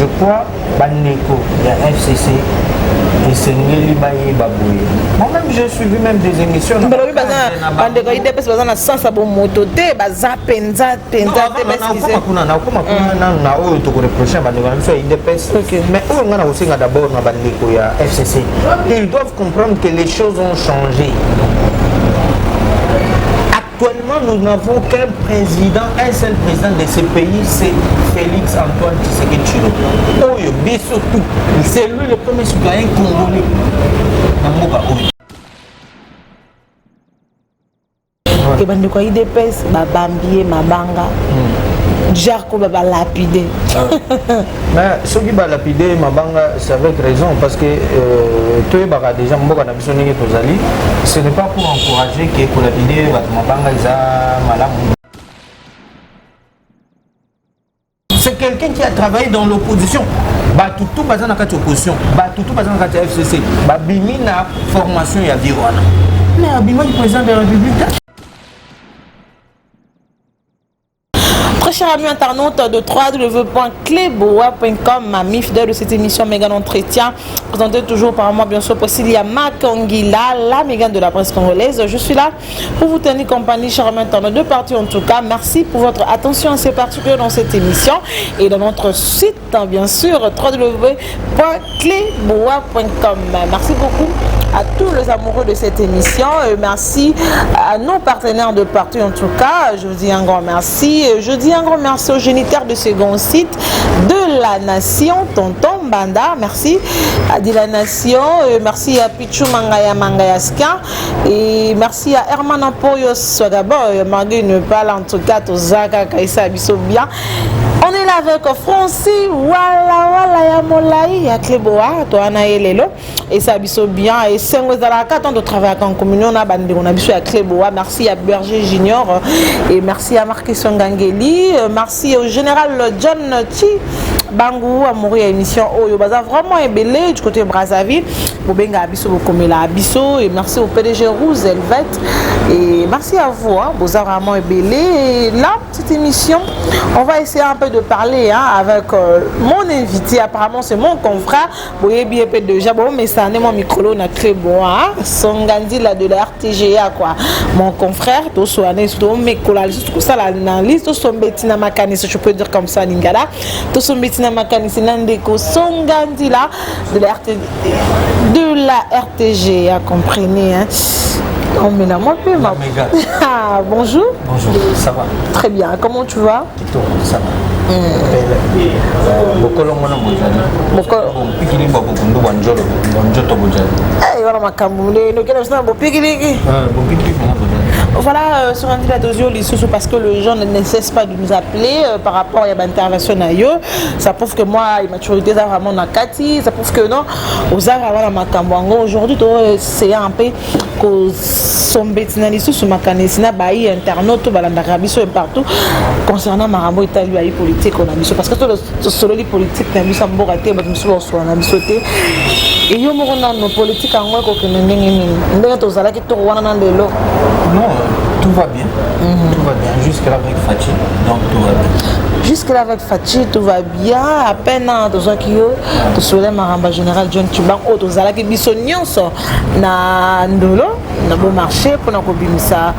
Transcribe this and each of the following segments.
Je crois bandeko ya FCC esengeli bayeba boye. Moi-même, j'ai suivi même des émissions. Balobi baza bandeko ya UDPS baza na sens ya bomoto te, baza mpenza mpenza te. Nakoma kuna, nakoma kuna nanu na oyo tokoreproche na bandeko na biso ya UDPS. Mais oyo ngai nakosenga d'abord na bandeko ya FCC, ils doivent comprendre que les choses ont changé. Actuellement, nous n'avons qu'un président, un seul président de ce pays, c'est Félix Antoine Tshisekedi Tshilombo. Oyo biso tout, c'est lui le premier citoyen congolais na mboka oyo. Ke bandeko ya UDPS babambi ye mabanga, jarko balapide. Mais soki balapide mabanga, c'est avec raison, parce que toyebaka déjà mboka na biso ndenge tozali. Ce n'est pas pour encourager ke kolapide bato mabanga eza malamu. C'est quelqu'un qui a travaillé dans l'opposition. Bato tout baza na kati ya opposition, bato tout baza na kati ya FCC, babimi na formation ya vie wana, mais abimaki président de la République. Très cher ami internaute de www.cleboa.com, ami fidèle de cette émission Méga Entretien, présentée toujours par moi, bien sûr, Priscilla Makongila, la méga de la presse congolaise. Je suis là pour vous tenir compagnie, chers amis internautes, de partout en tout cas. Merci pour votre attention assez particulière dans cette émission et dans notre site, bien sûr, www.cleboa.com. Merci beaucoup à tous les amoureux de cette émission. Merci à nos partenaires de partout en tout cas. Je vous dis un grand merci. Je dis un grand merci au géniteur de ce grand site de la nation, Tonton Banda. Merci à de la nation. Merci à Pichu Mangaya Mangayaska. Et merci à Herman Ampoyo Swagaboy. Malgré ne pas en tout cas, Tozaka Kaisa Biso bien. On est là avec Francis Wala Wala ya Molai ya Cleboa, toi na elelo et ça biso bien et sengo ezalaka tant de travailler en communion na bandeko na biso ya Cleboa. Merci à Berger Junior et merci à Marquis Ngangeli, merci au général John Chi Bangu amoureux ya émission oyo baza vraiment ebele du côté Brazzaville, bobenga biso, bokomela biso, et merci au PDG Rouge Velvet et merci à vous, hein, boza vraiment ebele. Et là, petite émission, on va essayer un peu de parler, hein, avec mon invité. Apparemment, c'est mon confrère. Boyebi pe déjà, bon, mais ça mon micro na très bon, hein, Songandi de la RTGA, quoi. Mon confrère, to soane, to mekola, tout ça l'analyse, to sombeti na makanisi, je peux dire comme ça lingala. To sombeti na makanisi na ndeko Songandi là de la RTGA, comprenez, hein. Oh, mais là, moi, peu, ma... Ah, bonjour. Bonjour, ça va? Très bien. Comment tu vas? Kitoko, ça va. Bokolongo na bozali. Bopikili babokundu bwa nzoto bozali. Wana makambo nde nokende biso na bopikiliki. Bopikili mpena bozali. Voilà, sur un dosio lisusu, parce que le gens ne cesse pas de nous appeler par rapport à l'intervention na yo. Ça prouve que moi, immaturité eza vraiment na kati, ça prouve que non, oza vraiment na makambo yango. Aujourd'hui, to c'est un peu kosombetina lisusu makanisi na bayi internaute to balandaka biso partout concernant makambo etali bayi politique na biso, parce que tosololi politique na biso ya mboka te, bato mosusu bakosola na biso te. Eyo moko nano politique yango ekokende ndenge nini, ndenge tozalaki toko wana na lelo? Non, tout va bien. Tout va bien. Jusque là avec Fatshi, donc tout va bien. Jusque là avec Fatshi, tout va bien. À peine tozwaki yo, tosolola makambo ya général John Tshibangu oyo tozalaki biso nyonso na Ndolo na Beau Marché mpona kobimisa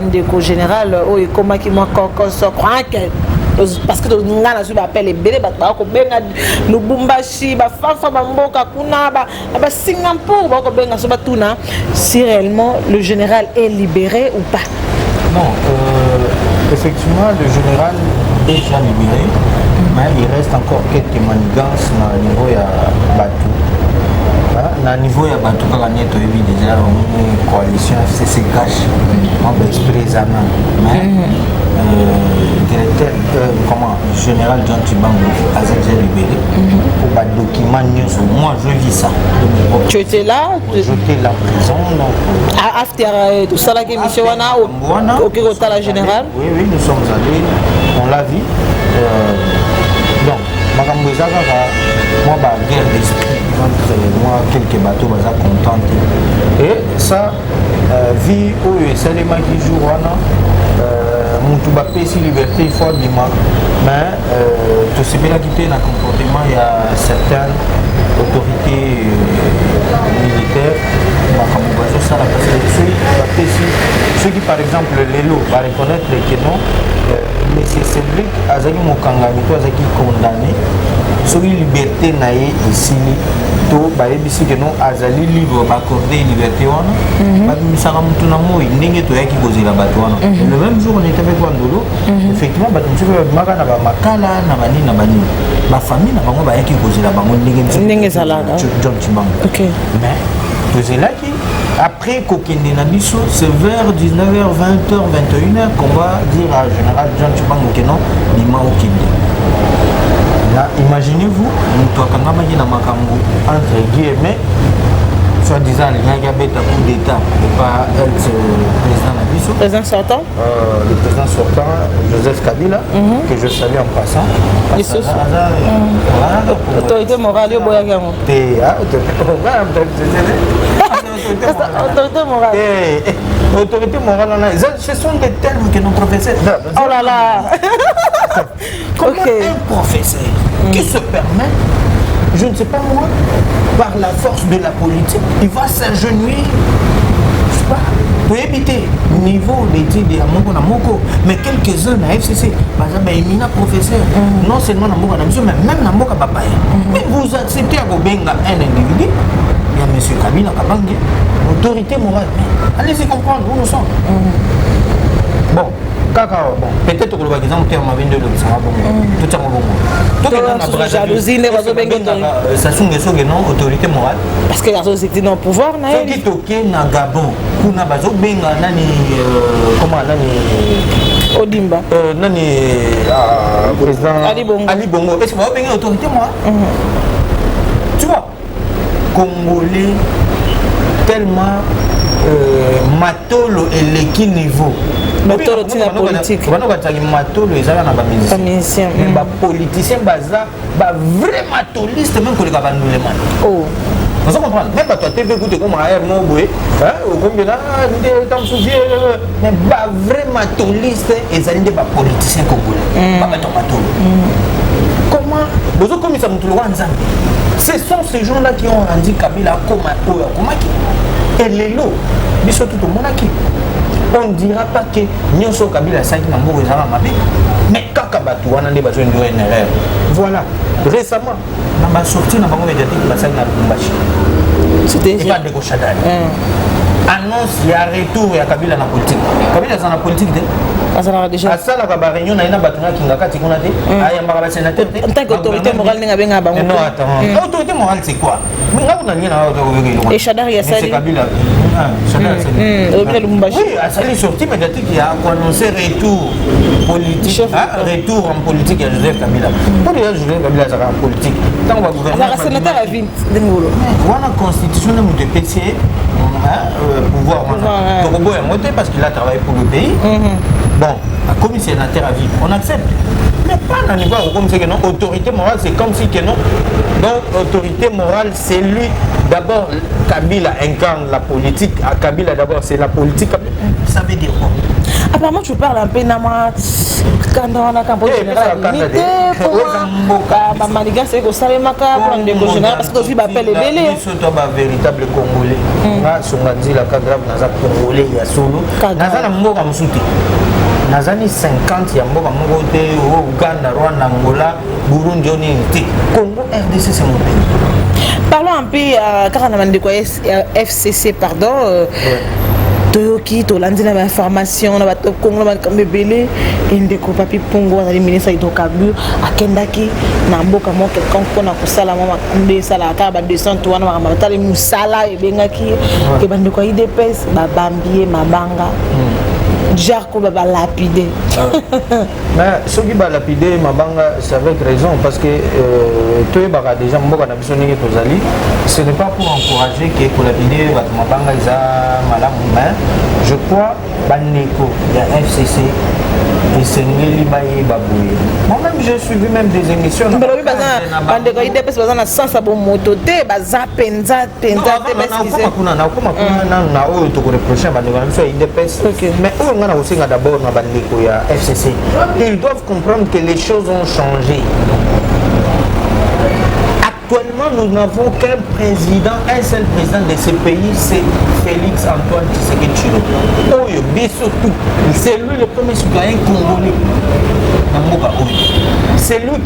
ndeko général oyo ekomaki mwa kokoso, croire parce que nga nazwi baappel ebele, bato baka kobenga Lubumbashi, bafafa, bamboka kuna na baSingapour, baka kobenga so batuna si réellement le général est libéré ou pas. Non, effectivement, le général est déjà libéré, mais il reste encore quelques manigances na niveau ya bato. Na niveau ya bato kaka nde toyebi déjà, omoni coalition FCC CACH, mwa baesprit eza nano, mais directeur, comment, général John Tshibangu aza déjà libéré pour badocument nyonso. Moi, je vis ça. Tu étais là? J'étais là présent, donc. After tosalaki émission wana, oke kotala général? Oui, nous sommes allés, on l'a vu. Donc makambo eza kaka mwa baguerre d'esprit entre moi, quelques bateaux baza content te, et ça, vie oyo esalemaki jour wana. Mutu bapesi liberté, il faut abima, mais tosepelaki te na comportement ya certaines autorités militaires, makambo bazosala, parce que soki bapesi, soki par exemple lelo bareconnaître que non, monsieur Cédric azalaki mokangami to azalaki condamné, soki liberté na ye esili to bayebisi ke non, azali libre, baaccorde liberté wana, babimisaka mutu na moi ndenge toyaki kozela bato wana. Le même jour, on était avec Wandolo. Effectivement, bato mosusu mpe babimaka na bamakala na banini na banini, bafamille na bango bayaki kozela bango ndenge biso Ndenge ezalaka. John Tshibangu. Mais tozelaki après kokende na biso, c'est vers 19h, 20h, 21h qu'on va dire à général John Tshibangu ke non, bima, okende na. Imaginez-vous, moto akangamaki na makambo entre guillemets soi-disant alingaki abeta coup d'état epa ex président na biso. Président sortant. Le président sortant, Joseph Kabila, que je salue en passant. Lisusu. Autorité morale, yo boyaki yango. Te, ah, autorité Autorité morale. Autorité morale wana, ce sont des termes que nos professeurs Oh là là. Comment un professeur qui se permet, je ne sais pas moi, par la force de la politique, il va s'agenouiller, je sais pas, toyebi te niveau d'étude ya moko na moko, mais quelques-uns na FCC baza baéminent professeur, non seulement na mboka na biso, mais même na mboka bapaya. Mais vous acceptez ya kobenga un individu ya monsieur Kabila Kabange autorité morale? Mais allez-y comprendre où nous sommes. Bon, kaka bon, peut-être kolobaka eza motema mabe nde olobisanga bongo, totiango bongo. To jalousie nde bazobenga. Sassou Nguesso non, autorité morale. Parce que azoziti na pouvoir na ye. Soki toke na Gabon kuna, bazobenga nani, comment, nani? Odimba. Nani, président Ali Bongo. Ali Bongo, est ce que bazobenga autorité morale? Tu vois, Congolais tellement matolo eleki niveau. Matolo ntina politique. Bana bakataki matolo ezala na bamusicien. Bamusicien. Mais bapoliticien baza bavrai matoliste, même koleka bandulemani. Oh. Ozo comprendre? Même bato ya TV kutu ekoma aire moko boye, okombela nde ta mosusu, mais bavrai matoliste ezali nde bapoliticien congolais, babato matolo. Comment bozokomisa motu lokwa Nzambe? Ce sont ces gens là qui ont rendu Kabila akoma oyo akomaki. Elelo biso tu tomonaki, on ne dira pas que nyonso Kabila asalaki na mboka ezalaka mabe, mais kaka bato wana nde bazoinduire une erreur. Voilà, récemment na basortie na bango médiatique basali na Lubumbashi, C'était epa ndeko Shadary, annonce ya retour ya Kabila na politique. Kabila aza na politique te. Azalaka déjà. Asalaka baréunion na ye na bato nakinga kati kuna te, ayambaka basénateur te. En tant qu'autorité morale, ndenge abengaka bango. Non, attends, autorité morale, c'est quoi? Mais nga kuna nini na Et Shadary asali. Kabila. Ah, Shadary asali. Oyebi na Lubumbashi. Oui, asali sortie médiatique ya koannoncer retour politique. Chef Ah, retour en politique ya Joseph Kabila. Po déjà Joseph Kabila azalaka en politique ntango bagouverneur. Azalaka sénateur à vie, ndenge olo. Wana constitution nde moto epesi ye pouvoir wana. Tokoboya yango te parce qu'il a travaillé pour le pays. Bon, akomi sénateur à vie, on accepte, mais pas na niveau ya kokomisa ke non, autorité morale. C'est comme si que non, donc autorité morale, c'est lui d'abord. Kabila incarne la politique. À Kabila d'abord, c'est la politique. Ça veut dire quoi? Apparemment, tu parles un peu na mwa kanda wana kampo. Eh, Général epesaka kanda te. limite. Oyo eza mboka biso. Bamanigances ekosalemaka mpona ndeko général, parce que tozwi bapele ebele. Biso to bavéritable Congolais. Nga Songa Nzila ka grave, naza Congolais ya solo. Ka grave. Naza na mboka mosusu te, naza ni 50 ya mboka moko te, o Uganda, Rwanda, Angola, Burundi, o nini te. Congo RDC, c'est mon pays. Parlons un peu kaka na bandeko ya ya FCC, pardon. Toyoki, tolandi na bainformation na bato Kongo na makambo ebele. Endeko Papi Pongo azali ministre ya hydrocarbure, akendaki na mboka moko quelconque mpona kosala mwa makambo esalaka kaka badescente wana, makambo batali mosala ebengaki ye. Ke bandeko ya UDPS babambi ye mabanga, jarko balapide. Mais soki balapide mabanga, c'est avec raison, parce que toyebaka déjà mboka na biso ndenge tozali. Ce n'est pas pour encourager ke kolapide bato mabanga eza malamu, mais je crois bandeko ya FCC Esengeli bayeba boye. Moi-même, j'ai suivi même des émissions. Balobi baza, bandeko ya UDPS baza na sens ya bomoto te, baza mpenza mpenza te. Nakoma kuna, nakoma kuna nanu na oyo tokoreproche bandeko na biso ya UDPS. Mais oyo ngai nakosenga d'abord na bandeko ya FCC, ils doivent comprendre que les choses ont changé. Actuellement, nous n'avons qu'un président, un seul président de ce pays, c'est Félix Antoine Tshisekedi Tshilombo. Oyo biso tout, c'est lui le premier citoyen congolais na mboka oyo. C'est lui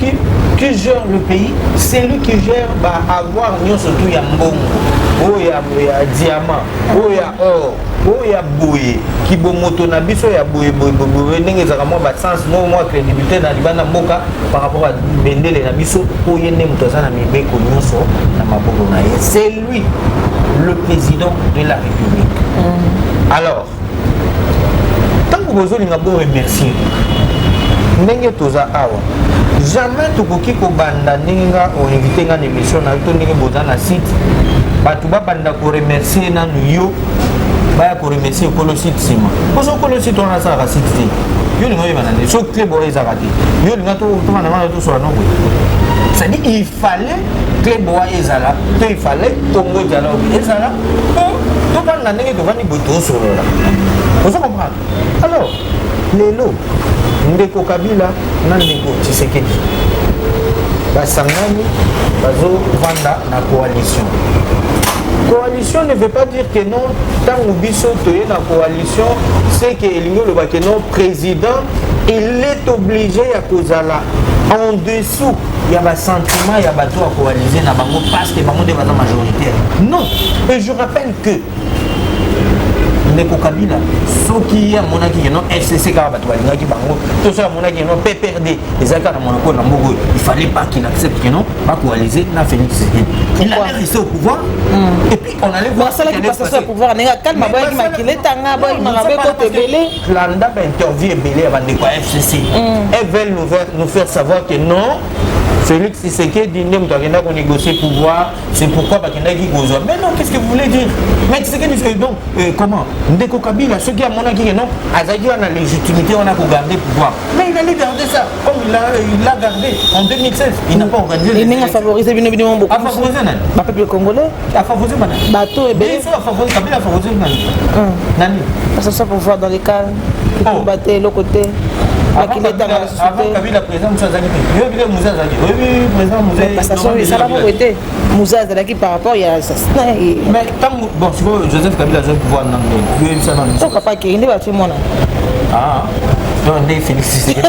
qui gère le pays, c'est lui qui gère ba avoir nyonso tout ya mbongo, oyo ya diamant, oyo ya or, oyo ya boye, kibomoto na biso ya boye boye boye, ndenge ezalaka mwa basens mo mwa crédibilité na libanda mboka par rapport à bendele na biso. Oyo ye nde moto aza na mibeko nyonso na maboko na ye. C'est lui le président de la République. Alors ntango bozolinga boremercier, ndenge toza awa, jamais tokoki kobanda ndenge nga oinvite nga na émission na yo to ndenge boza na site, bato babanda koremercier nanu yo, baya koremercier ekolo site nsima. Poso okolo site wana asalaka site te, yo olinga oyebana nde so clé boa ezalaka te, yo olinga tofanda wana tosola no boye. C'est-à-dire il fallait clé boa ezala to il fallait Congo Dialogue ezala po tovanda ndenge tovandi boye, tosolola. Ozo comprendre? Alors lelo ndeko Kabila na ndeko Tshisekedi basangani, bazovanda na coalition. Coalition ne veut pas dire que non, ntango biso toye na coalition, c'est que elingi oloba que non, président, il est obligé ya kozala en dessous ya basentiment ya bato ya coaliser na bango, parce que bango nde baza majoritaire. Non. Et je rappelle que ndeko Kabila, soki ye amonaki que non, FCC kaka bato balingaki bango, to soki amonaki que non, PPRD ezalaki kaka na monopole na mboka oyo, il fallait pas qu'il accepte que non, bacoaliser na Félix Tshisekedi. Il allait rester au pouvoir et puis on allait voir. Basalaki passation ya pouvoir ndenge akalma, boyaki makila etanga, boyaki makambo ekota ebele. Landa bainterview ebele ya bandeko ya FCC, elles veulent nous faire savoir que non, Félix Tshisekedi nde moto akenda konégocier pouvoir, c'est pourquoi bakendaki kozwa. Mais non, qu'est-ce que vous voulez dire? Mais Tshisekedi, donc comment ndeko Kabila, soki amonaki que non, azalaki wana légitimité wana kogarder pouvoir, mais il allait garder ça comme il l'a gardé en 2016. Il n'a pas organisé. Ndenge afavorise bino, bino beaucoup. Afavorise nani? Bapeuple congolais. Afavorise banani? Bato ebele. Biso afavorise, Kabila afavorise nani? Nani? Passation pouvoir dans les cas etumba te, eloko te, makila etanga lisusu te. Kabila, président mosu azalaki te. Oyebi te Mzee azalaki, oyebi président Mzee. Passation esala moko te, Mzee azalaki par rapport ya assassinat. Mais ntango, bon, sikoyo Joseph Kabila azwaki pouvoir nano ndenge oyebisa nano. To papa akei nde bato mwana. Ah donc nde Félix Tshisekedi,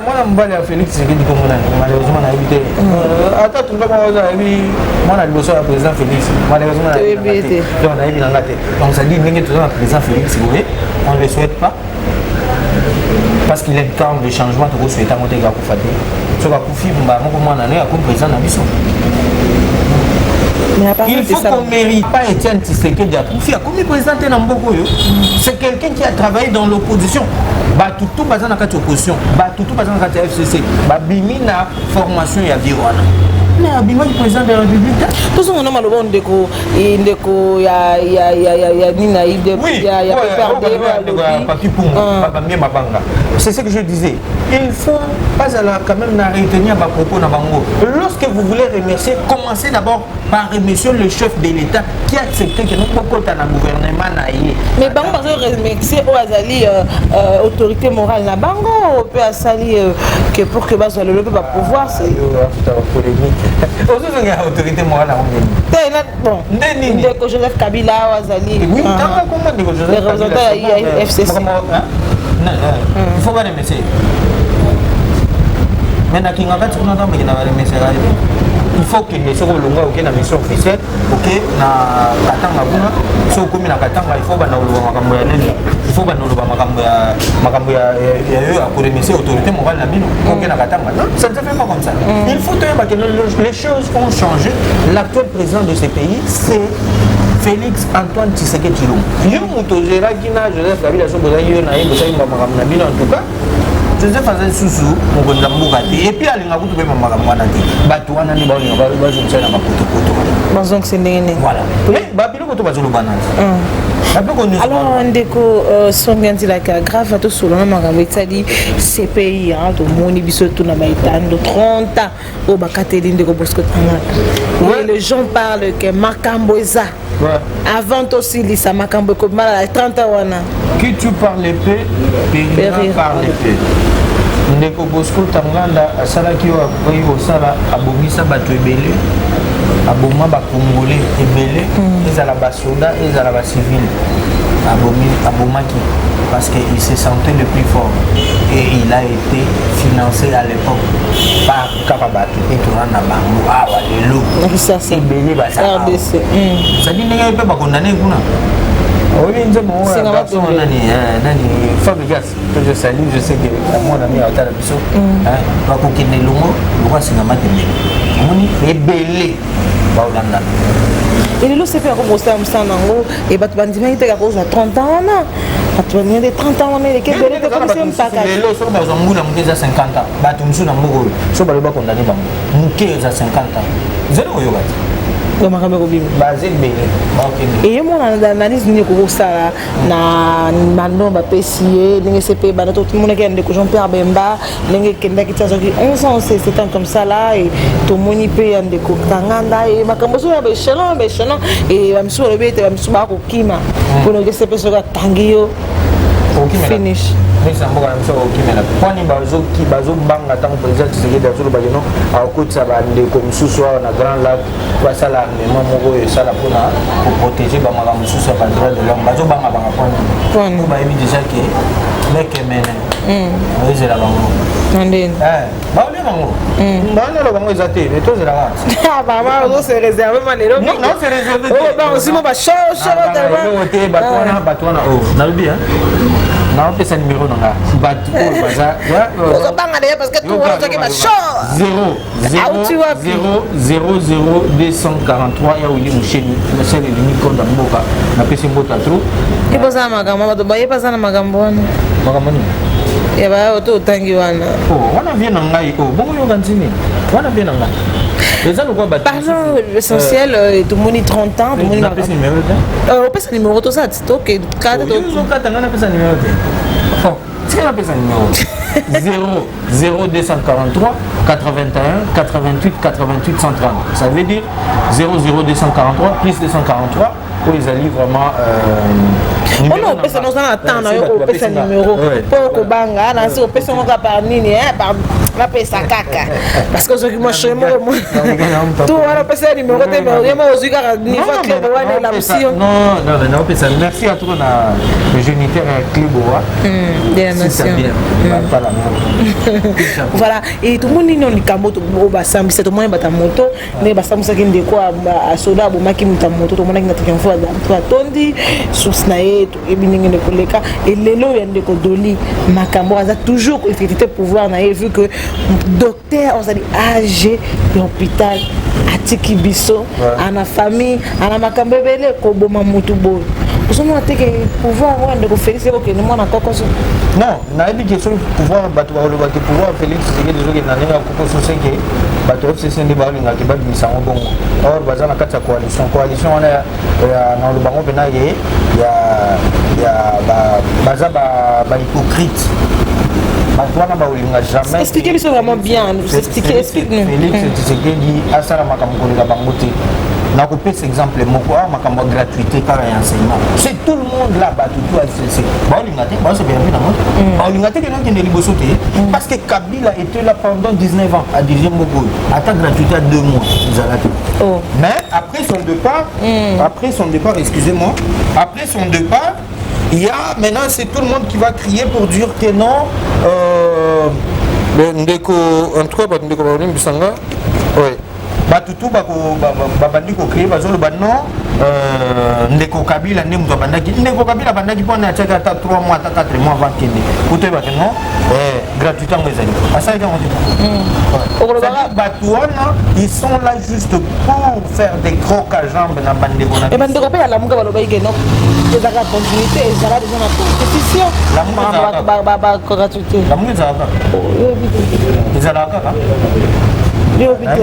mwana mobali ya Félix Tshisekedi, komona malheureusement nayebi te. Ata tunga moko ayebi mwana liboso ya président Félix, malheureusement nayebi te. Donc nayebi nanga te. Donc ça dit ndenge toza na président Félix boye, on ne le souhaite pas parce qu'il incarne le changement. Tokosouhaite yango te akufa te. Soki akufi, mbala moko mwana ne akomi président na biso. Il faut qu'on mérite pas. Etienne Tshisekedi akufi, akomi président te na mboka oyo. C'est quelqu'un qui a travaillé dans l'opposition. Bato tout baza na kati ya opposition, bato tout baza na kati ya FCC, babimi na formation ya vie wana, mais abimaki président de la République te. Tozonga na maloba ndeko ya nini na ya PPRD. Papi Pungu babambie mabanga, c'est ce que je disais. Il faut bazala quand même na retenir bapropos na bango. Lorsque vous voulez remercier, commencez d'abord par remercier le chef de l'État qui a accepté que nous kokota na gouvernement na ye. Mais bango bazo remercier oyo azali autorité morale na bango mpe asali que pour que bazwa lelo mpe bapouvoir. Polémique, ozozongela autorité morale yango ndeni? Te, bon. Nde nini? Ndeko Joseph Kabila oyo azali. Oui, tanga komba ndeko Joseph. Le représentant ya FCC. Il faut baremercier, mais nakinga kati kuna ntango bakenda baremercier te. Il faut kende, soki olongwa, oke na mission officielle, oke na Katanga kuna. Soki okomi na Katanga, il faut banda koloba makambo ya nini? Il faut banda koloba makambo ya yo ya koremercier autorité morale na bino, oke na Katanga. Non, ça ne se fait pas comme ça. Il faut toyeba que les choses ont changé. L'actuel président de ce pays, c'est Félix Antoine Tshisekedi Tshilombo. Yo moto ozalaki na Joseph Kabila, so bozalaki yo na ye, bosali makambo na bino. En tout cas, Joseph aza lisusu mokonzi ya mboka te. Et puis alinga kutu mpe makambo wana te. Bato wana nde baolinga bazongisa na bapotopoto. Bazongisa ndenge nini? Voilà, mais babiloko to bazoloba nani? Alors ndeko Songe Nzilaka, grave, tosolana makambo etali CPI. Tomoni biso tuna baetando 30 ans oyo bakateli ndeko Bosco Ntaganda. Les gens parlent que makambo eza avant tosilisa makambo ekomala na 30 ans wana. Qui tue par l'épée périra par l'épée. Ndeko Bosco Ntaganda asalaki oyo akoki kosala, abongisa bato ebele, aboma Bacongolais ebele, ezala basoda, ezala bacivile. Abomaki parce qu'il se sentait le plus fort et il a été financé à l'époque par kaka bato mpe toza na bango awa lelo ebele. Basala sadi ndenge mpe bakondane kuna. Oyebi nzembo garçon nani nani, Fabregas, que je salue, je sais que mon ami atala biso, bakokende elongo lokwa singa matembele. Omoni ebele baolandana. Elelo sepe yako kosala mosala nango e bato bandimaki te kaka kozwa 30 ans wana. Bato bandimaki te 30 ans wana eleki ebele te, komisi mpaka. Lelo soki bazwa mbula moke eza 50 ans. Bato mosusu na mboka oyo, soki balobi bakondane bango moke eza 50 ans, ezali koyoka te. Do makambo ekobima. Baza ebele bakokende. Eye mona analyse nini ekokosala na mando bapesi ye, ndenge se mpe banda tomonaki ya ndeko Jean Pierre Bemba, ndenge ekendaki ti azwaki 11 ans, c'est un comme ça là. E tomoni mpe ya ndeko Ntaganda e makambo soki ya baéchelon baéchelon e bamisusu balobi ete bamisusu bakokima mpona okese mpe soki akangi yo, finish. Neti na mboka na biso bakokimela mponi bazobanga ntango président Tshisekedi azoloba keno akokotisa bandeko mosusu awa na Grand Lac, basala armement moko oyo esala mpona koprotéger bamakambo mosusu ya badroit de l'homme. Bazobanga banga mponi po bayebi déjà ke lekemene oyezela bango. Na ndeni? Baolia bango, baolia bango eza te, mais tozelaka. Mama ozose réserve ma lelo. Osimo bashosho. Te, bato wana, bato wana oyo nalobi, naopesa numéro na nga, bato oyo baza Ozobanga deya parce que tu wana ozwaki basho. 0 0 0 0 243 ya Wili Musheni, Michel elingi konda mboka, napesi mbota trop. Ye baza na makambo, bato baye baza na makambo wana. Makambo nini? Ya bayo to otangi wana. Wana vie na ngai, bongo yoka nzini wana vie na ngai eza lokwa bato. Parlons l'essentiel. Tomoni 30 ans, tomoni. Napesi numéro te. Opesa numéro, toza ti toke kata. Ozokata ngai, napesa numéro te, tika napesa numéro 0 0243 81 88 88 130. Ça veut dire 00243 plus 243 oyo ezali vraiment. Ono opesa noza na temps na yo kopesa numéro mpo okobanga nasi opesa ngo kaka par nini, napesa kaka parce que ozwaki mwa chéri moko to wana opesa numéro te, mais ye moko ozwi kaka niveau club wana elamusi yo. Non, non, naopesa merci à trop na géniteur ya Club Oa. De la nation. Voilà. Et tomoni nino likambo oyo basambisa, tomoni bato ya moto ndenge basambisaki ndeko asoda abomaki moto ya moto. Tomonaki na triomphe bato atondi source na ye, toyebi ndenge ndeko leka elelo ya ndeko Doli. Makambo aza toujours effectivité pouvoir na ye, vu que docteur ozali age ya hôpital atiki biso ana famille ana makambo ebele. Koboma motu boye, ozomona teke pouvoir oyo ndeko Félix ekokende mwana kokoso. Non, nayebi ke soki pouvoir, bato bakolobaki pouvoir Félix Tshisekedi ezokende na ndenge ya kokoso, seke bato ya FCC nde balingaki babimisa yango bongo. Or baza na kati ya coalition, coalition wana ya naloba yango mpena ye ya baza bahypocrite, bato wana bakolinga jamais. Expliquez biso vraiment bien, expliquez, explique-nous. Félix Tshisekedi asala makambo koleka bango te. Nakopesa exemple moko awa, makambo ya gratuité kaka ya enseignement. C'est tout le monde là, bato tu ACC baolinga te, baosepela mpe nango te, baolinga te kende okende liboso te, parce que Kabila était là pendant 19 ans à diriger mboka oyo, ata gratuité ya 2 mois ezala te. Mais après son départ, après son départ, excusez-moi, après son départ, il y a maintenant, c'est tout le monde qui va crier pour dire que non, ndeko, en tout cas bato ndeko baolimbisanga, ouais, bato tu babandi kocrier, bazoloba non, ndeko Kabila nde moto abandaki. Ndeko Kabila abandaki mpona atiaki ata 3 mois, ata 4 mois avant kende po toyebake non, gratuité yango ezali, asalaki yango te. Bato wana, ils sont là juste pour faire des crocs à jambes na bandeko na Bandeko mpe balamuka balobaki ke non, ezalaka continuité, ezala déjà na constitution gratuité. Lamuka ezalaka, ezalaka kaka. Yobi te.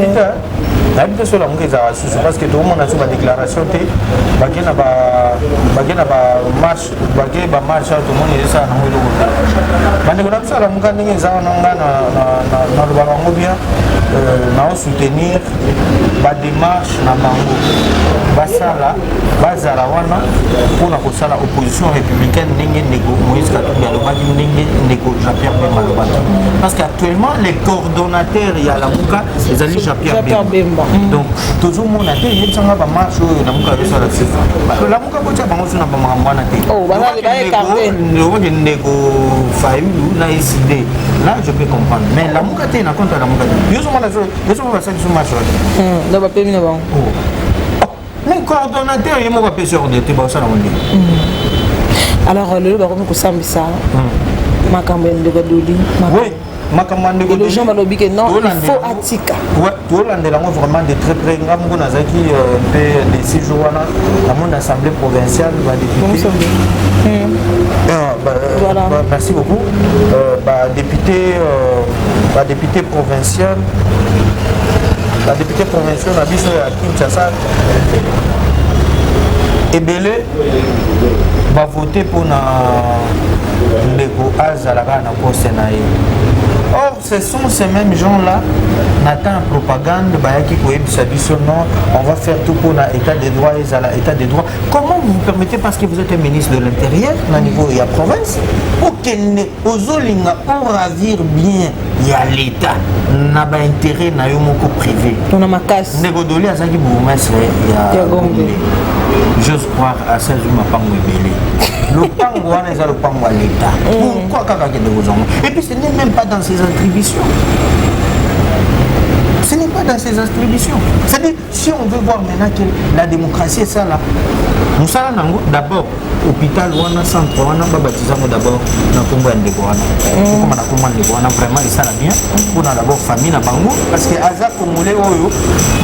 Nayebi te so Lamuka ezalaka susu, parce que tokomona so badéclaration te. Bake na bamarche, bake bamarche awa, tomoni ezosala nango eloko te. Bandeko na biso ya Lamuka, ndenge eza wana, nga nalobaka yango bien, naosoutenir badémarche na bango. Basala, bazala wana mpona kosala opposition républicaine, ndenge ndeko Moïse Katumbi alobaki, ndenge ndeko Jean-Pierre Bemba alobaki, parce que actuellement les coordonnateurs ya Lamuka ezali Jean-Pierre Bemba. Donc tozomona te. Yebisanga, bamarche oyo Lamuka ezosala susu, Lamuka botia bango so na bamakambo wana te. Oke ndeko Fayulu na Ecidé, là je peux comprendre, mais Lamuka te, na compte ya Lamuka te. Yozomona, yozomona basali so marche wana. Bapemi na bango. Mais coordonnateur ye moko apesi ordre te, basala ngo ndenge? Alors lelo bakomi kosambisa makambo ya ndeko Doli. Oui, makambo ya ndeko. Les gens balobi ke non, il faut atika. Tolandela yango vraiment de très près. Nga moko nazalaki mpe de 6 jours wana namoni assemblée provinciale, badéputé. Merci beaucoup. Badéputé provincial, badéputé provinciaux na biso ya Kinshasa ebele bavote mpona ndeko azala kaka na poste na ye. Or ce sont ces mêmes gens là na temps ya propagande bayaki koyebisa biso: non, on va faire tout mpona état de droit ezala état de droit. Comment vous vous permettez, parce que vous êtes un ministre de l'Intérieur na niveau ya province, okende ozolinga oravir bien ya l'État na baintérêt na yo moko privé? Tona makasi. Ndeko Doli azalaki bourgmestre ya Gombe, j'ose croire asazwi mapango ebele. Lopango wana eza lopango ya l'État. Pourquoi kaka akende kozwango? Et puis ce n'est même pas dans ses attributions, ce n'est pas dans ses attributions. C'est-à-dire, si on veut voir maintenant que la démocratie esala mosala nango, d'abord hôpital wana, centre wana, babatiza yango d'abord na nkombo ya ndeko wana, okoma na nkombo ya ndeko wana. Vraiment esala bien mpona d'abord famille na bango, parce que aza Congolais oyo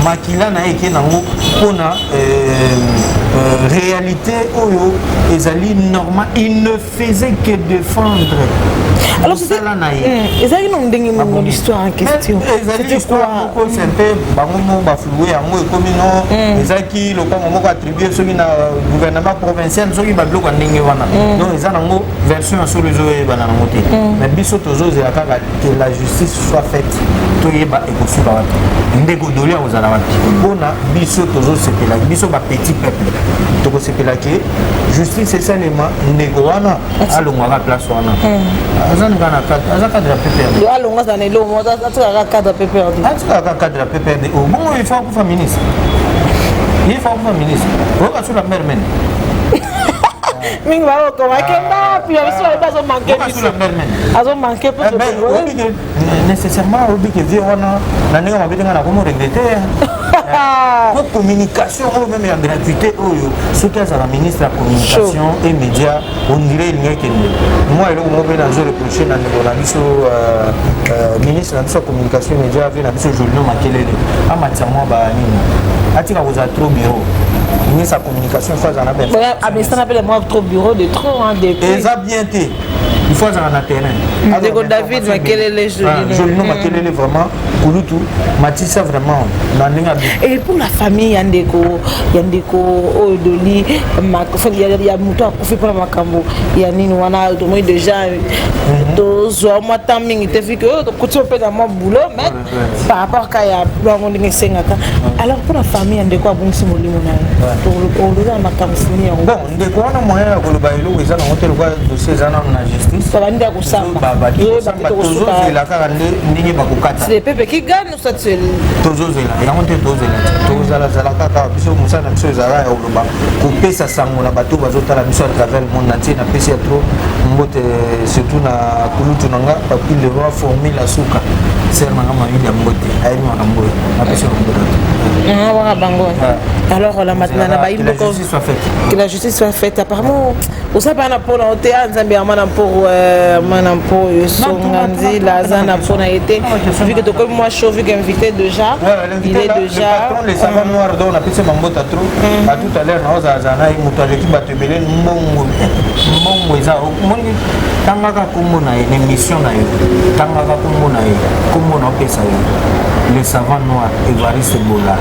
makila na ye eke nango mpona réalité oyo ezali normal. Il ne faisait que défendre. Alors mosala na ye. Ezalaki na ndenge nini, l'histoire en question? Ezali histoire moko, c'est un peu bango moko baflouer yango. Ekomi no ezalaki lopango moko attribue soki na gouvernement provincial, soki babiloko ya ndenge wana. Donc eza nango version ya solo ezoyebana nango te, mais biso tozozela kaka que la justice soit faite, toyeba ekosuka wapi, ndeko Doli akozala wapi. Mpona biso tozosepela, biso bapetit peuple tokosepela ke justice esalema, ndeko wana alongwaka place wana. Aza nika na cadre, aza cadre ya PPRD. Alongwa, aza na eloko moko, atikaka cadre PPRD. Atikaka cadre ya PPRD. Bongo il faut akufa ministre, il faut akufa ministre oyoka so Lambert Mende. Mingi bakokoma akenda puis biso bayebi azomanke biso, azomanke. Nécessairement oyebi ke vie wana na ndenge mabe te, nga nakomo regretter po communication oyo même ya gratuité oyo. Soki azala ministre ya Communication et Média, on dirait elingi ekende mwa eloko moko mpe. Nazo reproche na ndeko na biso, ministre na biso ya Communication et Média, vie na biso Jolino Makelele, amatisa mwa banini, atika kozala trop bureau. Ministre ya Communication, faut azala na Amesana mpe mwa trop bureau de trop, hein, depuis. Eza bien te, il faut azala na terrain. Ndeko David Makelele. Jolino Makelele, vraiment kulutu matisa vraiment na ndenge. Et pour la famille ya ndeko oyo Doli, ya moto akufi mpona makambo ya nini wana, tomoni déjà tozwa mwa temps mingi te fike oyo tokoti mpe na mwa boulot, mais par rapport ka ya bango ndenge esengaka. Alors mpona famille ya ndeko abongisi molimo na ye, oloza na makambo sini yango? Bon, ndeko wana, moyen ya koloba eloko eza nango te, lokwa dossier eza nano na justice. Babandi ya kosamba. Tozozela kaka ndenge bakokata. C'est le peuple qui gagne ou ça c'est Tozozela yango te, tozela te, tozalazala kaka. Biso mosala na biso ezala ya koloba, kopesa sango na bato bazotala biso à travers le monde entier. Napesi ya trop mbote, surtout na kulutu na nga Papi le Roi, formule asuka ser na nga mayidi ya mbote, ayebi makambo oyo. Napesi ya mbote. Waka bango. Alors la maintenant na bayi Que la justice soit faite. Que la justice soit faite. Apparemment oza mpe na mpona te a Nzambe ya mwana mporo. Mwana mpo oyo Songa Nzila aza na mpo na ye te, vu que tokomi mwa chaud, vu que invité déjà, il est déjà le patron, le savant noir. Donc napesi bambota trop. À tout à l'heure naozalazala na ye, moto aleki bato ebele. Mbongo, mbongo eza omoni. Tangaka nkombo na ye na émission na yo, tangaka nkombo na ye, nkombo na opesa yo, le savant noir Evariste Bolala,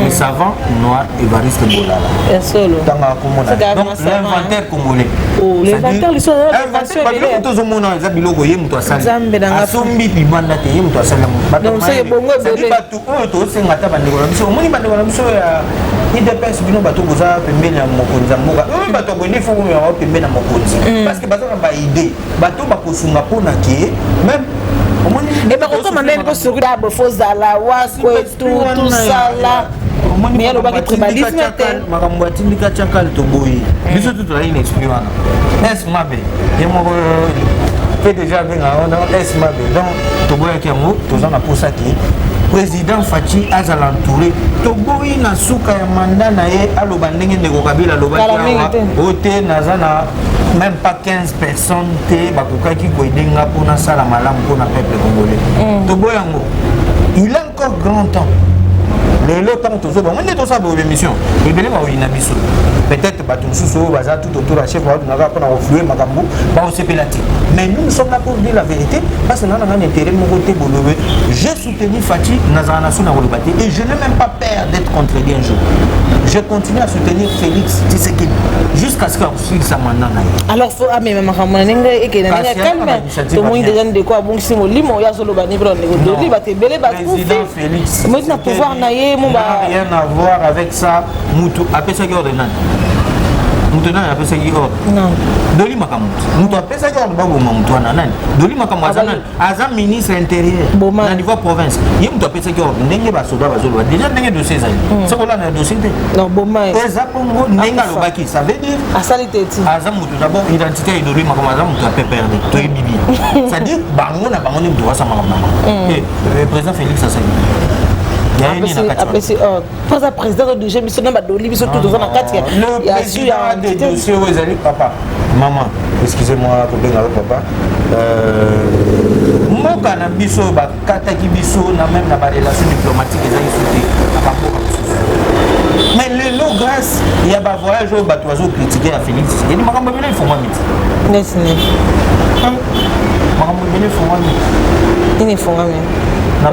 le savant noir Evariste Bolala. Ya solo. Tangaka nkombo na ye, donc l'inventaire congolais. L'inventaire liso. Biloko tozomona eza biloko ye moto asali, asombi libanda te, ye moto asali yango. Bato oyo tosenga, ata bandeko na biso, omoni bandeko na biso ya UDPS, bino bato boza pembeni ya mokonzi ya mboka oyo, bato ya boye, faut bomema pembeni ya mokonzi, parce que baza na baidées, bato bakosunga mpona ke même omoni. Bakokoma ndeni mpo soki abo fozala wakwetu tosala, mais alobaki tribalisme te. Makambo atindika tiakale, toboyi. Biso tu tozali na esprit wana s mabe ye moko mpe déjà abengaka wana s mabe. Donc toboyaki yango. Toza na posa ke président Fatshi azala entouré. Toboyi na suka ya mandat na ye aloba ndenge ndeko Kabila alobaki awa o te, naza na même pas 15 personnes te bakokaki koaider nga mpona asala malamu mpona peuple congolais. Toboyi yango. Il est encore grand temps. Lelo ntango tozoba ngo nde tosala boye émission, ebele baoyina biso. Peut-être bato mosusu oyo baza tout autour ya chef baotunaka mpona koflue makambo, baosepela te, mais nous, nous sommes là pour dire la vérité, parce que nana nga intérêt moko te. Bolobe j'ai soutenu Fatshi, nazala na so na koloba te, et je n'ai même pas peur d'être contredit un jour. Je continue à soutenir Félix Tshisekedi jusqu'à ce qu'akosilisa mandat na ye. Alors faut amema makambo na ndenge ekende na ndenge calme. Tomoni déjà ndeko abongisi molimo oyo azoloba ni mpona ndeko Doli, bato ebele bakufi moi na pouvoir na ye mo. Rien à voir avec ça. Mutu apesaki ordre nani? Mutu nani apesaki ordre? Doli Makambo. Mutu apesaki ordre baboma mutu wana nani? Doli Makambo aza nani? Aza ministre intérieur na niveau province. Ye mutu apesaki ordre. Ndenge basoda bazoloba déjà, ndenge dossier ezali, soki olanda dossier te, eza bongo ndenge alobaki. Ça veut dire asali te ti. Aza mutu d'abord identité ya Doli Makambo, aza mutu ya PPRD, toyebi bien. C'est-à-dire bango na bango nde mutu basa makambo na bango. Président Félix asali. Apesi mpo président odirige biso na badoli biso tu toza na kati. Ya dossier oyo ezali papa, mama, excusez-moi kobenga yo papa. Mboka na biso bakataki biso na même na barelation diplomatique ezali so te na bamboka mosusu, mais lelo grâce ya bavoyage oyo bato bazocritiquer ya Félix Tshisekedi, makambo ebele efongwami ti. Neti nini? Makambo ebele efongwami. Nini efongwami? Na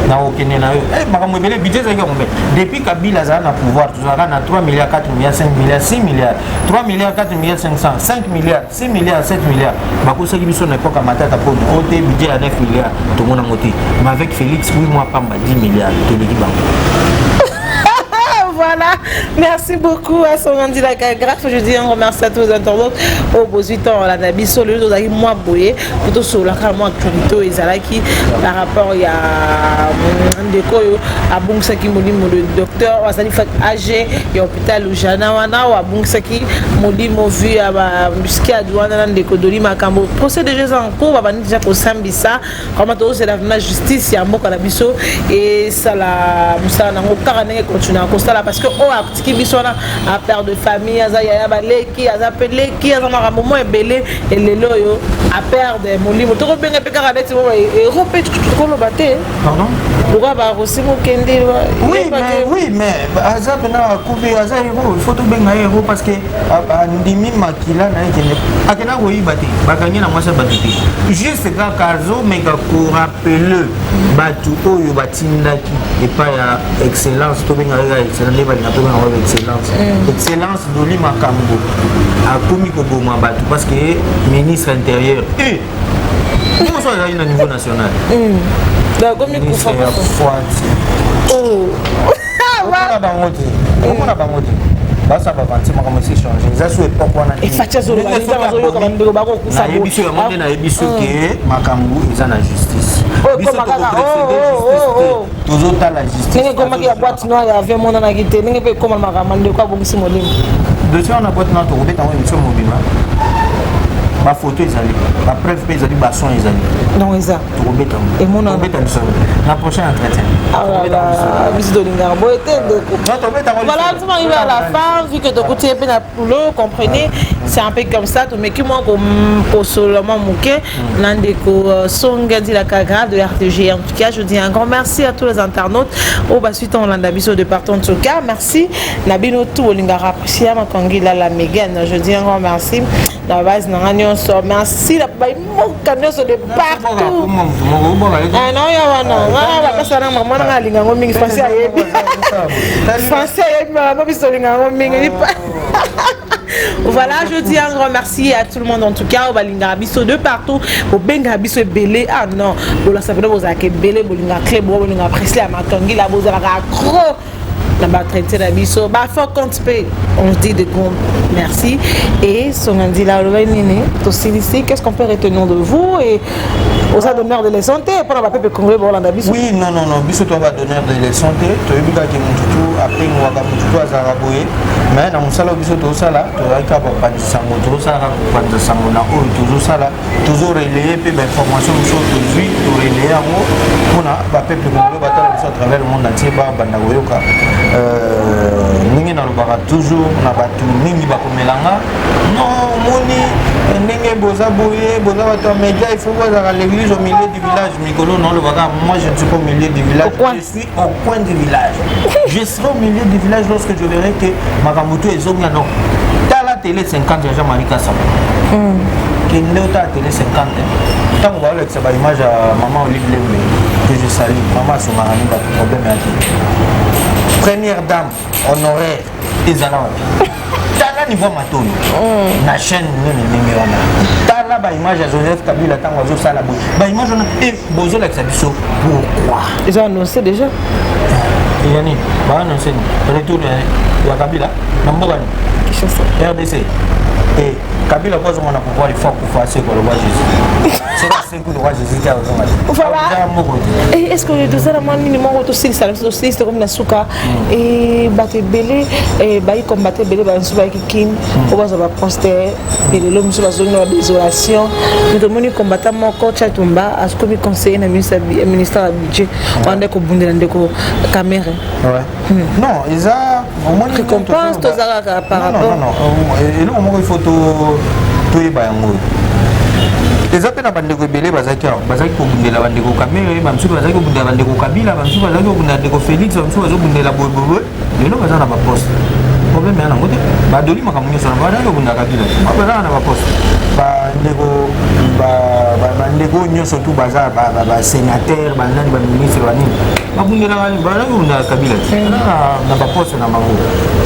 na okende na yo, makambo ebele. Budget ezalaki ya combien depuis Kabila azala na pouvoir? Tozalaka na 3 milliards, 4 milliards, 5 milliards, 6 milliards, 3 milliards, 4 milliards 500, 5 milliards, 6 milliards, 7 milliards. Bakosaki biso na époque ya Matata Mponi oyo te, budget ya 9 milliards, tomona yango te. Mais avec Félix, 8 mois pamba, 10 milliards, toleki bango. Voilà, merci beaucoup à son Andilaka Graphe. Je dis un grand merci à tous les internautes. Au beau temps, la biso, le tozalaki mwa boye po tosololaka mwa actualité oyo ezalaki par rapport ya ndeko oyo abungisaki molimo, le docteur oyo azali ag ya hôpital Ujana wana, oyo abungisaki molimo vu ya baembuscade wana na ndeko Doli Makambo. Procès déjà eza en cours, babandi déjà kosambisa. Vraiment tozozela vraiment justice ya mboka na biso esala mosala nango kaka ndenge continue kosala, parce que oyo atiki biso wana a père de famille, aza yaya, baleki, aza mpe leki, aza makambo mo ebele. Elelo oyo aperdre molimo, tokobenga mpe kaka neti héros mpe tokoloba te. Pardon? Lokola barosi mokende. Oui, mais, oui, mais aza mpena akufi, aza héros. Il faut tobenga ye héros parce que andimi makila na ye kende, akenda koyiba te, bakangi na mwasi ya bato te, juste kaka azomeka korappeler bato oyo batindaki epai ya excellence, tobenga kaka excellence nde balinga tobenga ngo excellence, excellence Doli Makambo akomi koboma bato parce que ministre intérieur moso azali na niveau national. Akomi kufa ya fwati. Omona bango te, omona bango te, basa bavanti makambo esi change, eza so époque wana. Fatshi azoyoka bandeko bakokufa. Nayebi so yango nde nayebi so ke makambo eza na justice. Biso tokoprécéder justice te, tozotala justice. Ndenge ekomaki ya boîte noire ya avion emonanaki te, ndenge mpe ekoma makambo ndeko abongisi molimo. Dossier wana boîte noire, tokobeta yango émission mobima. Bafoto ezali, bapreuve mpe ezali, bason ezali. Donc eza Tokobeta. Emonana. Tokobeta biso na prochain entretien. Biso tolingaka boye te, ndeko. Voilà, nous arrivons à la fin, vu que tokuti mpe na boulot, comprenez. C'est un peu comme ça. Tomeki mwa kosolola mwa moke na ndeko Songa Ndilaka Grave de RTG. En tout cas, je dis un grand merci à tous les internautes oyo basuite olanda biso de partout. En tout cas, merci na bino tout olingaka apprécier Makangila la Megan. Je dis un grand merci na base na nga nyonso, merci na baimoka nyonso de partout. Naoya wana nga bapesa na mama nanga alinga yango mingi. Français ayebi, français ayebi mama biso olinga yango mingi. Voilà, je dis un grand merci à tout le monde en tout cas, balinga biso de partout, bobenga biso ebele. Ah non, bolasa pena bozalaka ebele, bolinga clé, bolinga Presley ya Makangi la, bozalaka accro na batraité na biso, bafaux compte mpe. On dit de grands merci. Et Songandila, olobai nini? Tosilisi, qu'est-ce qu'on peut retenir de vous? Et oza donneur de leçon te mpona bapepe congolais baolanda biso? Oui, non, non, non, biso toza badonneur de leçon te. Toyebi kaka motutu apengwaka, motutu azalaka boye, mais na mosala oyo biso tozosala, tozalaki kaka kopanza sango. Tozosala kaka kopanza sango na oyo tozosala, tozorelayer mpe bainformation mosusu tozwi, torelayer yango mpona bapeuple congolais batala biso à travers le monde entier, babanda koyoka. Ndenge nalobaka toujours na bato mingi bakomelanga, non, omoni ndenge boza boye, boza bato ya média, il faut bozala l'église au milieu du village. Mikolo naolobaka, moi je ne suis pas au milieu du village, je suis au coin du village. Je serai au milieu du village lorsque je verrai que makambo to ezongi. Non, tala télé 50 ya Jean-Marie Kasama, kende otala télé 50 ntango baolakisa baimage ya mama Olive Lembe, que je salue. Mama asongaka ni bato, problème ya te. Première dame honoraire ezala wapi? Tala niveau matoyi na chaîne nini ndenge wana. Tala baimage ya Joseph Kabila ntango azosala boye, baimage wana e bozolakisa biso pourquoi? Ils ont annoncé déjà. Yani baannonce retour ya Kabila na mboka nini? Kinshasa. RDC e Kabila po azonga na pouvoir, il faut akufa, asekwa lokwa Jésus. Soki asekwi lokwa Jésus te, azonga Voilà. moko te. Est ce que tozala mwa nini moko tosilisa na biso? Tosilisa, tokomi na suka. Bato ebele bayi kombate ebele, bamosusu bayaki Kine po bazwa baposte, elelo mosusu bazongi na badésolation. Mais tomoni kombata moko Chatumba akomi conseiller na ministère ya budget wana nde kobundela ndeko Camere. Non, eza omoni Récompense toza kaka par rapport Non, non, eloko moko il faut toyeba yango, eza mpe na bandeko ebele bazalaki awa, bazalaki kobundela bandeko Kamere, bamisusu bazalaki kobundela bandeko Kabila, bamisusu bazalaki kobundela ndeko Félix, bamisusu bazobundela boyeboye, lelo baza na baposte. Problème ya nango te, badoli makambo nyonso na bazalaki kobundela Kabila, bazalaka na baposte. Bandeko nyonso tu baza basénateur, banani, baministre, banini, babundelaka, bazalaki kobundela Kabila te, na baposte na bango,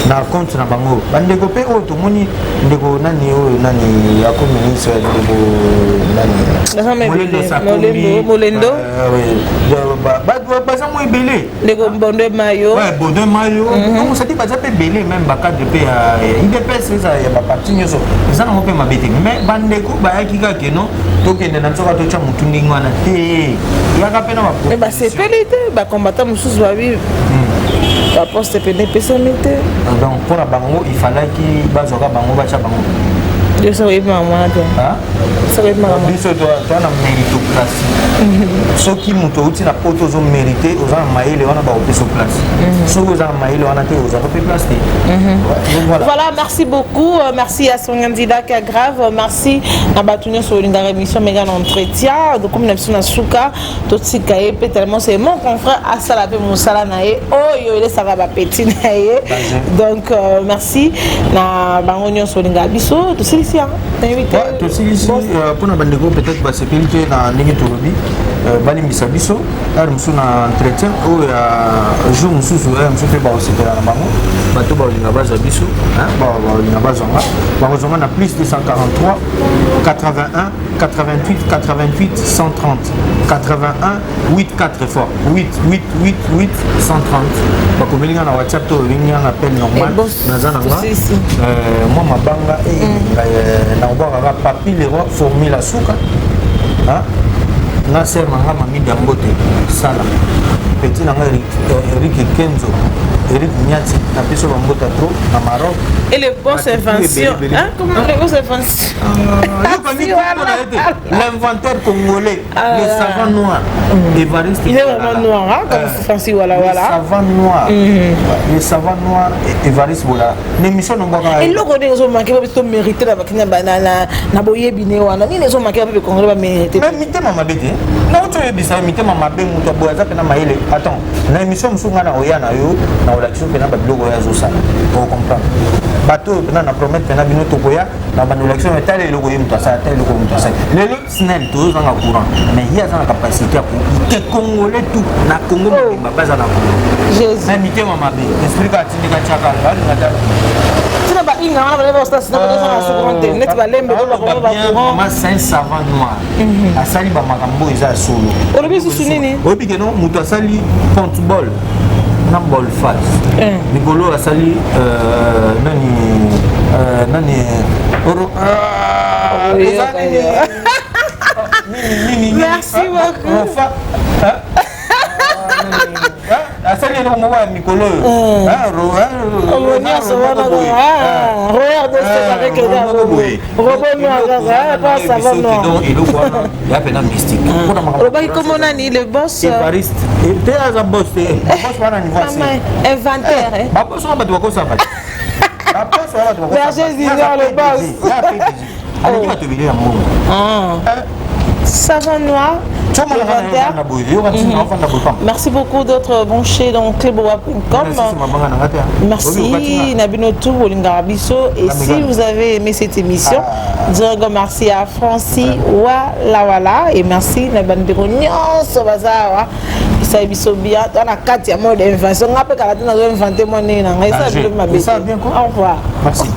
na compte na bango. Bandeko mpe oyo tomoni, ndeko nani oyo, nani ako ministre, ndeko nani, Molendo Sakombi, Molendo. Baza mo ebele. Ndeko Bondo Mayo. Bondo Mayo. Donc cedi baza mpe ebele, même bacadre mpe ya UDPS, eza ya baparti nyonso, eza nango mpe mabe te. Mais bandeko bayaki kaka keno tokende na biso kaka, totya motu ndenge wana te, yaka mpe na Mais basepeli te, bakombata mosusu babi baposte pene epesami te. Donc mpona bango ifalaki bazwaka bango, batya bango. Yo soki oyebi makambo wana te, soki oyebi makambo. Biso toa na méritocratie. Soki moto outi na poto, ozomérite, oza na mayele wana, bakopesa place. Soki oza na mayele wana te, ozwaka mpe place te. Voilà. Voilà, merci beaucoup. Merci à son candidat qui grave. Merci à bato nyonso olingaka émission Mega na entretien. Donc comme na biso na suka, totika ye mpe tellement c'est mon confrère, asala mpe mosala na ye oyo elesaka bapeti na ye. Donc merci na bango nyonso olingaka biso. Tosilisi yango, nayebi te. Tosilisi. Mpona bandeko peut-être basepeli te na ndenge tolobi, balimbisa biso. Heure mosusu na entretien oyo ya jour mosusu, heure mosusu mpe bakosepela na bango. Bato baolinga bazwa biso, baolinga bazwanga, bakozwanga na plus 243 81 88 88 130, 81 8 4 fois 8 8 8 8 130. Bakomeli nga na WhatsApp to obengi nga na appel normal, naza na nga mwa mabanga nakobwakaka. Papi Leroy, formule asuka nga ser na nga, mami Dangote, sala petit na nga Erik Kenzo. Eric Niati na biso bambota trop na Maroc. Et le boss invention, hein? Comment le boss invention? Ah, l'inventeur congolais, ah, le savant noir, Évariste. Il est vraiment noir, hein, comme euh, Francis Walla Walla. Le savant noir, Le savant noir, Évariste Bola. L'émission n'a pas. Et l'autre, on a manqué, parce que mérité la na boyebi ne wana nini ezomanke bape congolais bamérite. Mais mitema mabe te, nauti oyebisa mitema mabe, moto aboye aza mpena mayele. Attends, na émission mosusu ngai na oya na yo na olakisi mpena babiloko oyo azosala, ocomprendre. Bato oyo mpena na promete mpena bino, tokoya na bando olakisi oyo, tala eloko ye moto asala, tala eloko moto asala. Lelo SNEL tozozanga courant, mais ye aza na capacité ya ke congolais tout na Congo mobimba baza na courant. Mais mitema mabe, esprit kaka tindika tiaka balinga ta. Tina bainga wana baleba ostasina bazozanga courant te, neti balembe bakongo bacourant. Vraiment, c'est un savant noir. Asali bamakambo oyo eza ya solo. Olobi susu nini? Oyebi ke no moto asali pontball na ball face mikolo asali nani nani eza nini? Merci beaucoup. Asali eloko moko ya mikolo oyo. Nyonso wana eloko wana ya pena mystique. Olobaki kombo nani, le boss? Evariste te, aza boss te, boss wana niveau inventaire. Baboss wana bato bakosaka, baboss wana bato. Berger Junior, le boss. Aleki bato ebele ya mbongo. Savant noir. Merci beaucoup d'être branché dans cleboa.com. Merci Nabinotou Bolingara biso. Et si vous avez aimé cette émission, disons merci à Francis Wala Wala et merci Nabandero nyonso bazawa. Esali biso bien to na kati ya mode invention. Nga mpe kala te nazo invente mwa ndenge na ngai, esala bilo mabe. Au revoir. Merci.